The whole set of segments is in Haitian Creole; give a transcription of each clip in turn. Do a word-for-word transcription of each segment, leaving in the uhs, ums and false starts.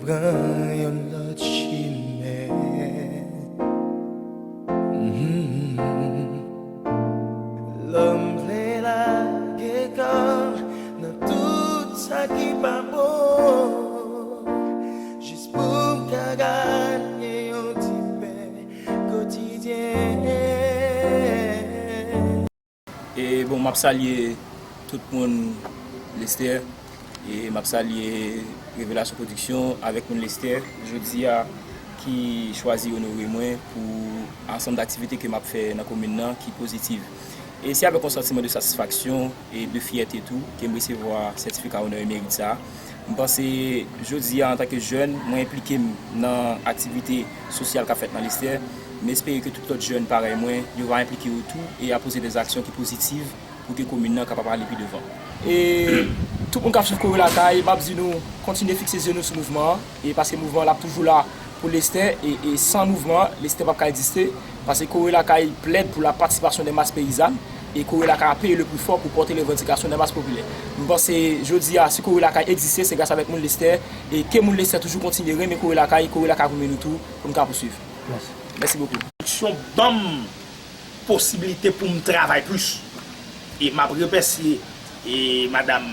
Pran yon lòt chimen. Mhm. Lè m vle lage kò m nan tout sa ki pa bon, jis pou m ka gade yon ti pen kotidyen. E bon, m ap salye tout moun Lestè. E m ap salye Revelasyon Pwodiksyon avèk moun Lestè jodi a ki chwazi onore mwen pou ansanm d aktivite ke m ap fè nan komin nan ki pozitiv. E se avèk yon santiman de satisfaksyon e de fyète tou ke m resevwa sètifika onè e merit sa a. M panse jodi a, antanke jèn, mwen enplike m nan aktivite sosyal k ap fèt nan Lestè. M espere ke tout lòt jèn parèy mwen, yo va enplike yo tou e a poze de aksyon ki pozitiv pou ke komin nan kapab ale pi devan. E tout moun k ap swiv Kore Lakay, m ap di nou, kontinye fikse zye nou sou mouvman an, e paske mouvman an, l ap toujou la pou Lestè, e, e san mouvman an, Lestè p ap ka egziste, paske Kore Lakay plèd pou la participation des masses paysannes, e Kore Lakay a peye le prix fort pou pòte revandikasyon de mas popilè. M panse, jodi a, si Kore Lakay egziste, se gras avèk moun Lestè, e ke moun Lestè toujou kontinye renmen Kore Lakay, Kore Lakay ap renmen nou tou, pou n ka pouswiv. Mèsi. Mèsi bokou. Pwodiksyon ban m posiblite pou m travay plis. E m ap remèsye, e, madam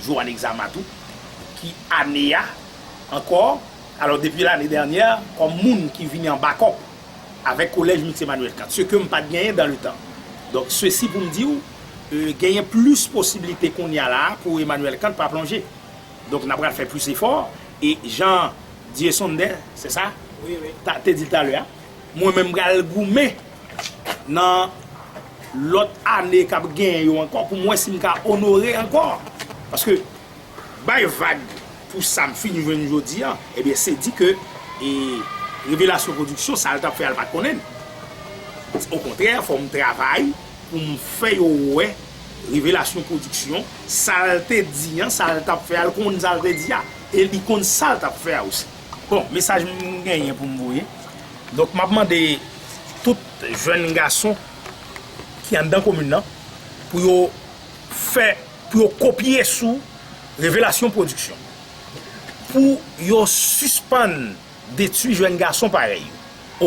Joanne Exama tou, ki ane a ankò, alò depi lane dènyè, kòm moun ki vini an bakòp avèk Collège Mixte Emmanuel Kant, ce que m pa t genyen dans le temps. Donk, sesi pou m di w, e, genyen plis posiblite kounye a la pou Emmanuel Kant pa plonje. Donk, n ap pral fè plis efò. E jan Dieu Sonder, se sa? Wi, wi. Ta, te di l talè a, mwen menm pral goumen nan lòt ane k ap genyen yo ankò pou m wè si m ka onore ankò. Paske bay vag pou sa m fin jwenn jodi a, ebyen, se di ke, e, Revelasyon Pwodiksyon, sa l t ap fè a, l pa t konnen l. Okontrè, fò m travay pou m fè yo wè Revelasyon Pwodiksyon, sa l te di an, sa l t ap fè a, l konn sa l te di a, e li konn sa l t ap fè a osi. Bon, mesaj m genyen pou m voye. Donk, m ap mande tout jèn gason ki anndan komin nan pou yo fè, pou yo kopye sou Revelasyon Pwodiksyon. Pou yo sispann detwi jèn gason parèy yo.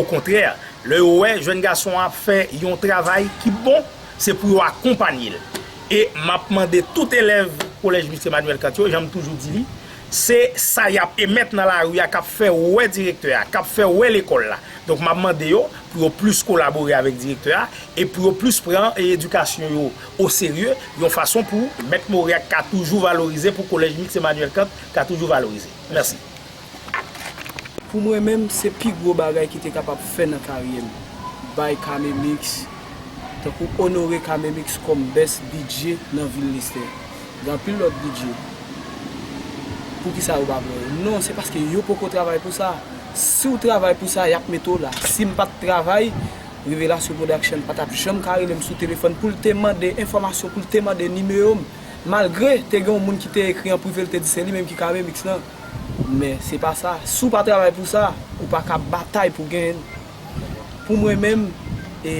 Okontrè, lè yo wè jèn gason an ap fè yon travay ki bon, se pou yo akonpanye l. E m ap mande tout elèv Collège Mixte Emmanuel Kant yo, jan m toujou di li, se sa y ap emèt nan lari a k ap fè wè direktè a, k ap fè wè lekòl la. Donk, m ap mande yo pou yo plis kolabore avèk direktè a e pou yo plis pran edikasyon yo oserye, yon fason pou Mèt Moriak ka toujou valorize, pou Collège Mixte Emmanuel Kant ka toujou valorize. Mèsi. Pou mwen menm, se pi gwo bagay ki te kapab fè nan karyè m. Bay Kame Mix, tankou onore Kame Mix kòm best D J nan vil Lestè. Gen anpil lòt D J. Poukisa yo pa pran yo? Non, se paske yo poko travay pou sa. Si w travay pou sa, y ap mete w la. Si m pa t travay, Revelasyon Production pa t ap janm ka rele m sou telefòn pou l te mande enfòmasyon, pou l te mande nimewo m. Malgre te gen yon moun ki te ekri an prive, l te di se li menm ki Kame Mix lan. Men se pa sa. Si w pa travay pou sa, ou pa ka batay pou genyen l. Pou mwen menm, e,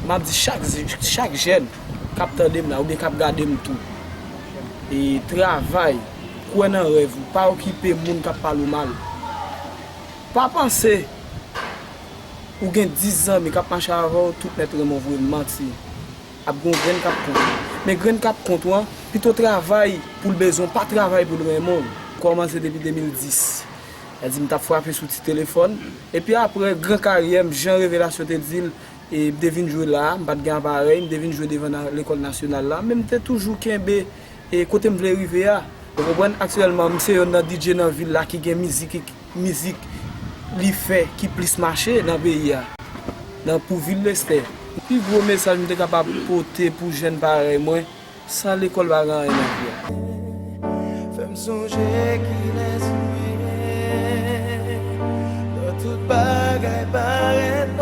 m ap di chak, chak jèn k ap tande m la, oubyen k ap gade m tou, e, travay, kwè nan rèv ou, pa okipe moun k ap pale w mal. Pa panse ou gen dis zanmi k ap mache avè w, tout nèt renmen w vre, manti. Ap gen yon grenn k ap kont ou. Men grenn k ap kont ou an, pito travay pou l bezwen w, pa travay pou l renmen w. Kòmanse depi de mil dis. Sa di m t ap frape sou ti telefòn. Epi apre, gran karyè m, jan Revelasyon te di l, e m te vin jwe la, m pa t gen aparèy, m te vin jwe devan na-, lekòl nasyonal la. Men m te toujou kenbe, e kote m vle rive a. Ou konprann? Aktyèlman, m se yonn nan D J nan vil la ki gen mizik, mizik li fè ki plis mache nan peyi a, nan pou vil Lestè. Pi gwo mesaj m te kapab pote pou jèn parèy mwen, san lekòl pa gen anyen nan vi a. Fè m sonje kilès ou ye, lè tout bagay parèt